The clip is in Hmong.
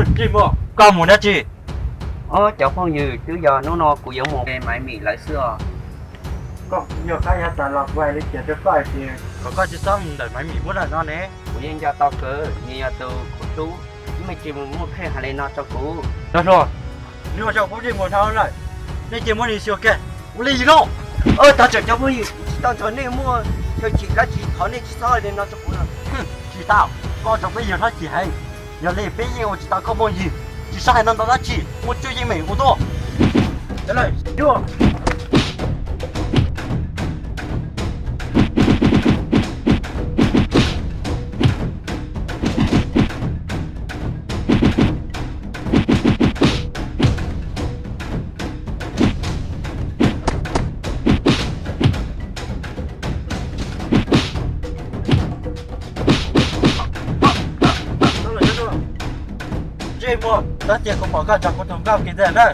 Koj mus dab tsi? Ob cov phooj ywg, twb yog hnub no kuv yuav mus Maiv Mim lawv xwb os. Koj yog qab yav tas los kuv hais li cas rau koj hais tias kom koj tsis txhob mus ntawm Maiv Mim muab dab no ne. Kuv yeej nco tau kawg, nws yog tus khuv tub, mej tsis mus muaj pheej hais li no rau kuv. Cov hluas, nws ua rau kuv yeej mus dhau lawm, nej cia muab nws xyuas kiag. Ua li no, tag tseem cov phooj ywg, tsis tau nrog nej muaj chaw chim dab tsi, thov nej tsis txhob hais li no rau kuv no. Tsis tau, koj tso peb yawg hlob chim heev, yog li peb yeej ua tsis tau koj phooj ywg, tsis txhob hais no ntau dab tsi, muaj tsuj yeej meem ua tuaj. Ntsej muag, tab sis kuv pom koj nrog kuv tus nkauj kev ntawd na.